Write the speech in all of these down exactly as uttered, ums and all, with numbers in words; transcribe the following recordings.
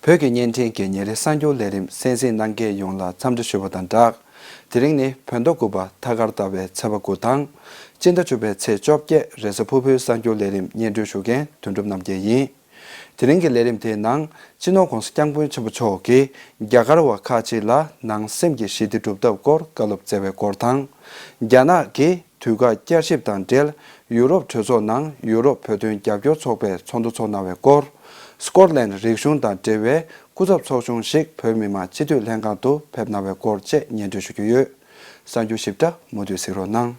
བོད་ཀྱི་བརྙན་འཕྲིན་གྱི་ཉིན་རེའི་གསར་འགྱུར་ལས་རིམ་གསན་གཟིགས་གནང་མཁན་ཡོངས་ལ་འཚམས་འདྲི་ཞུ་བ་དང་སྦྲགས། དེ་རིང་ནི་བོད་ཟླ་དགུ་པ་ཐ་སྐར་ཟླ་བའི་ཚེས་པ་དགུ་དང་། སྤྱི་ཟླ་བཅུ་པའི་ཚེས་བཅོ་བརྒྱད་རེས་གཟའ་ཕུར་བུའི་གསར་འགྱུར་ལས་རིམ་སྙན་སྒྲོན་ཞུ་མཁན་དོན་གྲུབ་རྣམ་རྒྱལ་ཡིན། དེ་རིང་གི་ལས་རིམ་དེའི་ནང་སྤྱི་ནོར་༸གོང་ས་༸སྐྱབས་མགོན་ཆེན་པོ་མཆོག་གིས་རྒྱ་གར་བ་ཁག་ཅིག་ལ་ནང་སེམས་ཀྱི་ཞི་བདེ་སྒྲུབ་ཐབས་སྐོར་བཀའ་སློབ་སྩལ་བའི་སྐོར་དང་། རྒྱ་ནག་གིས་དུས་བཀག་བསྐྱར་ཞིབ་དང་འབྲེལ་ཡུ་རོབ་གྲོས་ཚོགས་ནང་ཡུ་རོབ་བོད་དོན་རྒྱབ་སྐྱོར་ཚོགས་པའི་ཚོགས་འདུ་ཚོགས་གནང་བའི་སྐོར། སྐོར་ལན་རིག་གཞུང་དང་འབྲེལ་བའི་སྐུ་ཚབ་ཚོགས་ཆུང་ཞིག་བོད་མི་མང་སྤྱི་འཐུས་ལྷན་ཁང་དུ་ཕེབས་གནང་བའི་སྐོར་བཅས་སྙན་སྒྲོན་ཞུ་རྒྱུ་ཡོད། གསར་འགྱུར་ཞིབ་ཕྲ་མུ་མཐུད་གཟིགས་རོགས་གནང་།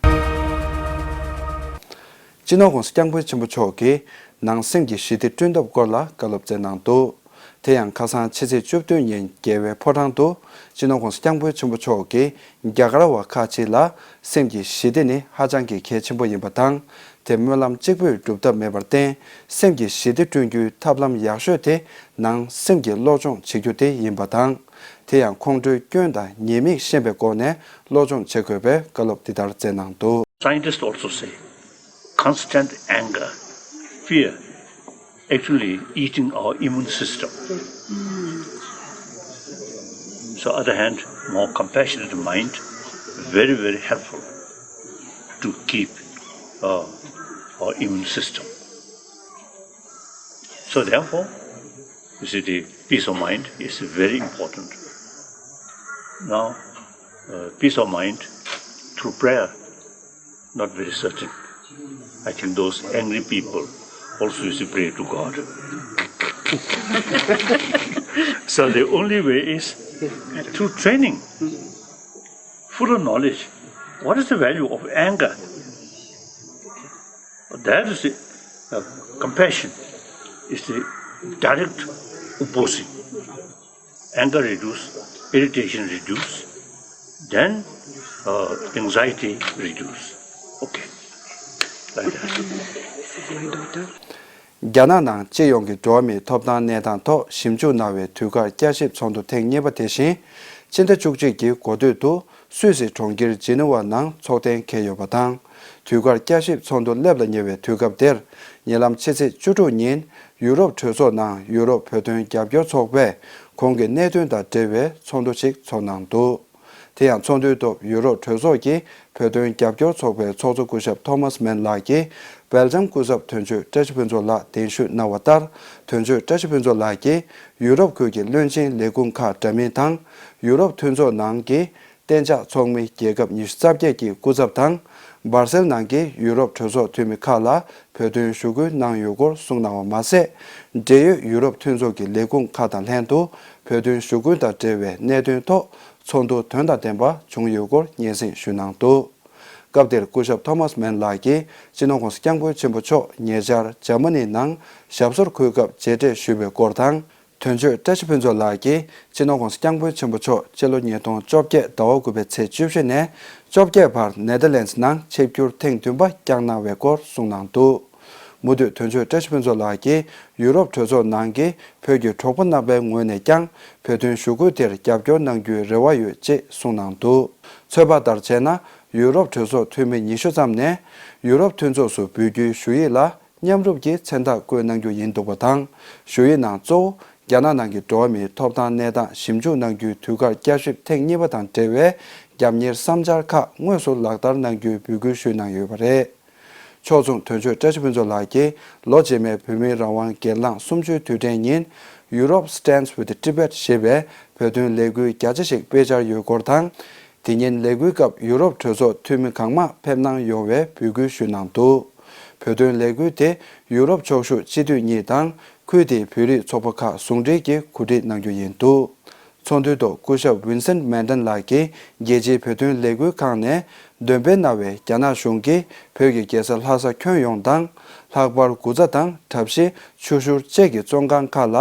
སྤྱི་ནོར་༸གོང་ས་༸སྐྱབས་མགོན་ཆེན་པོ་མཆོག་གིས་ནང་སེམས་ཀྱི་ཞི་བདེ་བསྐྲུན་ཐབས་སྐོར་ལ་བཀའ་སློབ་སྩལ་གནང་འདུག་དེ་ཡང་ཁ་སང་ཕྱི་ཚེས་བཅུ་བདུན་ཉིན་རྒྱལ་བའི་ཕོ་བྲང་དུ་སྤྱི་ནོར་༸གོང་ས་༸སྐྱབས་མགོན་ཆེན་པོ་མཆོག་གིས་རྒྱ་གར་བ་ཁག་ཅིག་ལ་སེམས་ཀྱི་ཞི་བདེ་ནི་ཧ་ཅང་གི་གལ་ཆེན་པོ་ཡིན་པ་དང་། དེ་སྨོན་ལམ་གཅིག་པུས་སྒྲུབ་ཐབས་མེད་པར་བརྟེན། སེམས་ཀྱི་ཞི་བདེ་བསྐྲུན་རྒྱུའི་ཐབས་ལམ་ཡག་ཤོས་དེ་ནང་སེམས་ཀྱི་སློབ་སྦྱོང་བྱེད་རྒྱུ་དེ་ཡིན་པ་དང་། དེ་ཡང་ཁོང་ཁྲོའི་སྐྱོན་དང་ཉེས་དམིགས་ཤེས་པའི་སྒོ་ནས་སློབ་སྦྱོང་བྱེད་དགོས་པའི་བཀའ་སློབ་འདི་ལྟར་སྩལ་གནང་འདུག Scientists also say constant anger, fear, actually eating our immune system. So, other hand, more compassionate mind, very, very helpful to keep uh, our immune system. So, therefore, you see, the peace of mind is very important. Now, uh, peace of mind through prayer, not very certain. I think those angry people also used to pray to God. So the only way is through training, fuller knowledge. What is the value of anger? That is the uh, compassion, is the direct opposite. Anger reduce, irritation reduce, then uh, anxiety reduce. Okay. Like that. This is my daughter. རྒྱ་ནག་ནང་སྤྱི་ཡོངས་ཀྱི་འགྲོ་བ་མིའི་ཐོབ་ཐང་གནས་སྟངས་ཐོག་ཞིབ་འཇུག་གནང་བའི་དུས་བཀག་བསྐྱར་ཞིབ་ཚོགས་འདུ་ཐེངས་གཉིས་པ་དེ་བཞིན་ཕྱི་ཟླ་བཅུ་གཅིག་གི་འགོ་སྟོད་དུ་སུད་སི་གྲོང་ཁྱེར་ཇི་ནི་ཝ་ནང་འཚོགས་གཏན་འཁེལ་ཡོད་པ་དང་། དུས་བཀག་བསྐྱར་ཞིབ་ཚོགས་འདུ་སླེབས་ལ་ཉེ་བའི་དུས་སྐབས་དེར། ཉེ་ལམ་ཕྱི་ཚེས་བཅུ་དྲུག་ཉིན་ཡུ་རོབ་གྲོས་ཚོགས་ནང་ཡུ་རོབ་བོད་དོན་རྒྱབ་སྐྱོར་ཚོགས་པས་ཁོང་གི་གནད་དོན་དང་འབྲེལ་བའི་ཚོགས་འདུ་ཞིག་ཚོགས་གནང་འདུག་དེ་ཡང་ཚོགས་འདུའི་ཐོག་ཡུ་རོབ་གྲོས་ཚོགས་ཀྱི་བོད་དོན་རྒྱབ་སྐྱོར་ཚོགས་པའི་ཚོགས་གཙོ་སྐུ་ཞབས་ཐོ་མཱས་མན་ལགས་ཀྱིས་སྦེལ་ཇམ་སྐུ་ཚབ་དོན་གཅོད་བཀྲ་ཤིས་ཕུན་ཚོགས་ལགས་གདན་ཞུ་གནང་བ་ལྟར། དོན་གཅོད་བཀྲ་ཤིས་ཕུན་ཚོགས་ལགས་ཀྱིས་ཡུ་རོབ་ཁུལ་གྱི་བློན་ཆེན་ལས་ཁུངས་ཁག་འདྲ་མིན་དང་། ཡུ་རོབ་མཐུན་ཚོགས་ནང་གི་གཏན་འཇགས་ཚོགས་མི་རྒྱལ་ཁབ་ཉི་ཤུ་རྩ་བརྒྱད་ཀྱི་སྐུ་ཚབ་དང་། སྦར་སེལ་ནང་གི་ཡུ་རོབ་གྲོས་ཚོགས་འཐུས་མི་ཁག་ལ་བོད་དོན་ཞུ་སྐུལ་གནང་ཡོད་སྐོར་གསུངས་གནང་བ་མ་ཟད། འབྲེལ་ཡོད་ཡུ་རོབ་མཐུན་ཚོགས་ཀྱི་ལས་ཁུངས་ཁག་དང་ལྷན་དུ་བོད་དོན་ཞུ་སྐུལ་དང་འབྲེལ་བའི་གནད་དོན་ཐོག་ཚོགས་འདུ་དོན་དང་ལྡན་པ་བྱུང་ཡོད་སྐོར་སྙན་སེང་ཞུས་གནང་འདུག་སྐབས་དེར་སྐུ་ཞབས་ཐོ་མཱས་མན་ལགས་ཀྱིས་སྤྱི་ནོར་༸གོང་ས་༸སྐྱབས་མགོན་ཆེན་པོ་མཆོག་ཉེ་ཆར་འཇར་མ་ནི་ནང་ཞབས་སོར་འཁོད་སྐབས་མཇལ་འཕྲད་ཞུས་པའི་སྐོར་དང་། དོན་གཅོད་བཀྲ་ཤིས་ཕུན་ཚོགས་ལགས་ཀྱིས་སྤྱི་ནོར་༸གོང་ས་༸སྐྱབས་མགོན་ཆེན་པོ་མཆོག་སྤྱི་ལོ་ཉིས་སྟོང་བཅོ་བརྒྱད་ཟླ་བ་དགུ་པའི་ཚེས་བཅུ་བཞི་ནས་བཅོ་བརྒྱད་བར་ནེ་དར་ལེན་ཌི་ནང་ཆིབས་བསྒྱུར་ཐེངས་བདུན་པ་བསྐྱངས་གནང་བའི་སྐོར་གསུངས་གནང་འདུག་མུ་མཐུད་དོན་གཅོད་བཀྲ་ཤིས་ཕུན་ཚོགས་ལགས་ཀྱིས་ཡུ་རོབ་གྲོས་ཚོགས་ནང་གི་བོད་ཀྱི་གྲོགས་པོ་རྣམ་པའི་ངོས་ནས་ཀྱང་བོད་དོན་ཞུ་སྐུལ་དེར་རྒྱབ་སྐྱོར་གནང་རྒྱུའི་རེ་བ་ཡོད་ཅེས་གསུངས་གནང་འདུག་ཚོད་དཔག་ལྟར་བྱས་ན། ཡུ་རོབ་གྲོས་ཚོགས་འཐུས་མི་ཉི་ཤུ་ཙམ་ནས་ཡུ་རོབ་མཐུན་ཚོགས་སུ་འབུལ་རྒྱུའི་ཞུ་ཡིག་ལ་མཉམ་རུབ་ཀྱིས་མཚན་རྟགས་བཀོད་གནང་རྒྱུ་ཡིན་འདུག་པ་དང་། ཞུ་ཡིག་ནང་གཙོ་བོ་རྒྱ་ནག་ནང་གི་འགྲོ་བ་མིའི་ཐོབ་ཐང་གནས་སྟངས་ཞིབ་འཇུག་གནང་རྒྱུའི་དུས་བཀག་བསྐྱར་ཞིབ་ཐེངས་གཉིས་པ་དང་འབྲེལ་བའི་རྒྱབ་གཉེར་བསམ་འཆར་ཁག་དངོས་སུ་ལག་བསྟར་གནང་རྒྱུའི་འབོད་སྐུལ་ཞུས་གནང་ཡོད་པ་རེད། ཕྱོགས་མཚུངས་དོན་གཅོད་བཀྲ་ཤིས་ཕུན་ཚོགས་ལགས་ཀྱིས་ལོ་རྗེས་མའི་བོད་མིའི་རང་དབང་སྒེར་ལངས་གསུམ་བཅུའི་དུས་དྲན་ཉིན། Europe Stands with Tibet ཞེས་པའི་བོད་དོན་ལས་འགུལ་རྒྱ་ཆེ་ཞིག་སྤེལ་འཆར་ཡོད་སྐོར་དང་། དེ་ཉིན་ལས་འགུལ་སྐབས་ཡུ་རོབ་གྲོས་ཚོགས་འཐུས་མི་གང་མང་ཕེབས་གནང་ཡོང་བའི་འབོད་སྐུལ་ཞུས་གནང་འདུག་བོད་དོན་ལས་འགུལ་དེ་ཡུ་རོབ་ཕྱོགས་བཞུགས་སྤྱི་འཐུས་གཉིས་དང་། ཁུལ་དེའི་བོད་རིགས་ཚོགས་པ་ཁག་ཟུང་འབྲེལ་གྱིས་གོ་སྒྲིག་གནང་རྒྱུ་ཡིན་འདུག་ཚོགས་འདུའི་ཐོག་སྐུ་ཞབས་ཝིན་སེན་མན་ཏན་ལགས་ཀྱིས་རྒྱལ་སྤྱིའི་བོད་དོན་ལས་འགུལ་ཁང་ནས་འདོན་སྤེལ་གནང་བའི་རྒྱ་ནག་གཞུང་གིས་བོད་ཀྱི་རྒྱལ་ས་ལྷ་ས་ཁྱོན་ཡོངས་དང་། ལྷག་པར་དགུ་ཚ་དང་གྲྭ་བཞི། ཆུ་ཤུར་བཅས་ཀྱི་བཙོན་ཁང་ཁག་ལ་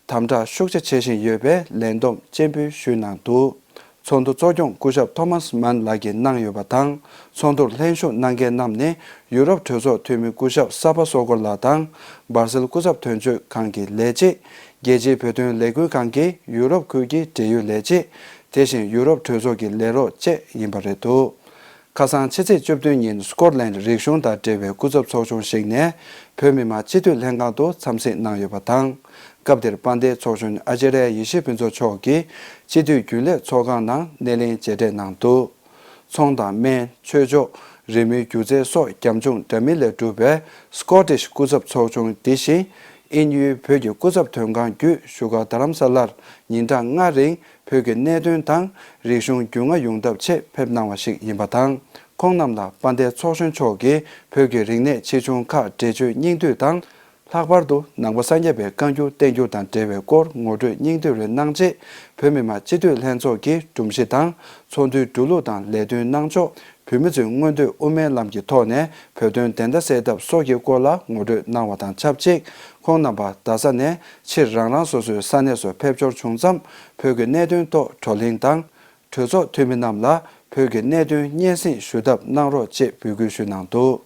དམ་དྲག་ཤུགས་ཆེ་བྱེད་བཞིན་ཡོད་པའི་ལན་བསྡོམས་སྤྱན་འབུལ་ཞུས་གནང་འདུག་ཚོགས་འདུ་གཙོ་སྐྱོང་སྐུ་ཞབས་ཐོ་མཱས་མན་ལགས་ཀྱིས་གནང་ཡོད་པ་དང་། ཚོགས་འདུར་ལྷན་ཞུགས་གནང་མཁན་རྣམས་ནི་ཡུ་རོབ་གྲོས་ཚོགས་འཐུས་མི་སྐུ་ཞབས་ས་པ་སོ་ཀོར་ལགས་དང་། སྦར་སེལ་སྐུ་ཚབ་དོན་གཅོད་ཁང་གི་ལས་བྱེད། རྒྱལ་སྤྱིའི་བོད་དོན་ལས་འགུལ་ཁང་གི་ཡུ་རོབ་ཁུལ་གྱི་འབྲེལ་ཡོད་ལས་བྱེད། དེ་བཞིན་ཡུ་རོབ་གྲོས་ཚོགས་ཀྱི་ལས་རོགས་བཅས་ཡིན་པ་རེད་འདུག་ཁ་སང་ཕྱི་ཚེས་བཅུ་བདུན་ཉིན་སི་ཀོཊ་ལན་རིག་གཞུང་དང་འབྲེལ་བའི་སྐུ་ཚབ་ཚོགས་ཆུང་ཞིག་ནས་བོད་མི་མང་སྤྱི་འཐུས་ལྷན་ཁང་དུ་འཚམས་གཟིགས་གནང་ཡོད་པ་དང་། སྐབས་དེར་དཔལ་ལྡན་ཚོགས་གཞོན་ཨ་ཅཱརྱ་ཡེ་ཤེས་ཕུན་ཚོགས་མཆོག་གིས་སྤྱི་འཐུས་རྒྱུན་ལས་ཚོགས་ཁང་ནང་སྣེ་ལེན་མཇལ་འཕྲད་གནང་འདུག་ཚོང་དང་སྨན། ཆོས་ཕྱོགས། རི་མོའི་སྒྱུ་རྩལ་སོགས་རྒྱབ་ལྗོངས་འདྲ་མིན་ལས་གྲུབ་པའི་སི་ཀོ་ཊིཤ་སྐུ་ཚབ་ཚོགས་ཆུང་འདི་བཞིན། དབྱིན་ཡུལ་བོད་ཀྱི་སྐུ་ཚབ་དོན་ཁང་བརྒྱུད་བཞུགས་སྒར་རྡ་རམ་ས་ལར་ཉིན་གྲངས་ལྔ་རིང་བོད་ཀྱི་གནད་དོན་དང་རིག་གཞུང་རྒྱུས་མངའ་ཡོང་ཐབས་ཆེད་ཕེབས་གནང་བ་ཞིག་ཡིན་པ་དང་། ཁོང་རྣམས་ལ་དཔལ་ལྡན་ཚོགས་གཞོན་མཆོག་གིས་བོད་ཀྱི་རིག་གནས་ཆེ་ཆུང་ཁག་འགྲེལ་བརྗོད་སྙིང་བསྡུས་དང་། ལྷག་པར་དུ་ནང་པ་སངས་རྒྱས་པའི་བཀའ་འགྱུར་བསྟན་འགྱུར་དང་འབྲེལ་བའི་སྐོར་ངོ་སྤྲོད་སྙིང་བསྡུས་རེ་གནང་རྗེས། བོད་མི་མང་སྤྱི་འཐུས་ལྷན་ཚོགས་ཀྱི་སྒྲོམ་གཞི་དང་། ཚོགས་འདུའི་འགྲོ་ལུགས་དང་ལས་དོན་གནང་ཕྱོགས། བོད་མི་ཚོའི་མངོན་འདོད་དབུ་མའི་ལམ་གྱི་ཐོག་ནས་བོད་དོན་བདེན་མཐའ་གསལ་ཐབས་སོགས་ཀྱི་སྐོར་ལ་ངོ་སྤྲོད་གནང་བ་དང་ཆབས་ཅིག་ཁོང་རྣམ་པ་རྡ་ས་ནས་ཕྱིར་རང་རང་སོ་སོའི་ས་གནས་སུ་ཕེབས་འབྱོར་བྱུང་མཚམས། བོད་ཀྱི་གནད་དོན་ཐོག་བགྲོ་གླེང་དང་། གྲོས་ཚོགས་འཐུས་མི་རྣམས་ལ་བོད་ཀྱི་གནད་དོན་སྙན་སེང་ཞུ་ཐབས་གནང་རོགས་ཅེས་འབོད་སྐུལ་ཞུས་གནང་འདུག་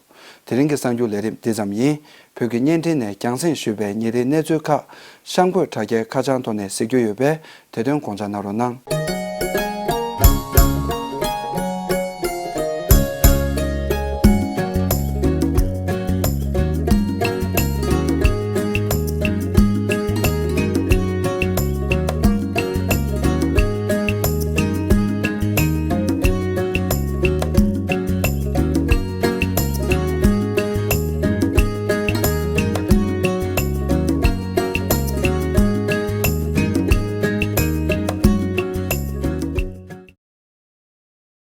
དེ་རིང་གི་གསར་འགྱུར་ལས་རིམ་འདི་ཙམ་ཡིན། བོད་ཀྱི་བརྙན་འཕྲིན་ནས་རྒྱང་སྲིང་ཞུས་པའི་ཉིན་རེའི་གནས་ཚུལ་ཁག་གཤམ་འཁོད་དྲ་རྒྱའི་ཁ་བྱང་ཐོག་ནས་གཟིགས་རྒྱུ་ཡོད་པས། དེ་དོན་དགོངས་འཇགས་གནང་རོགས་གནང་།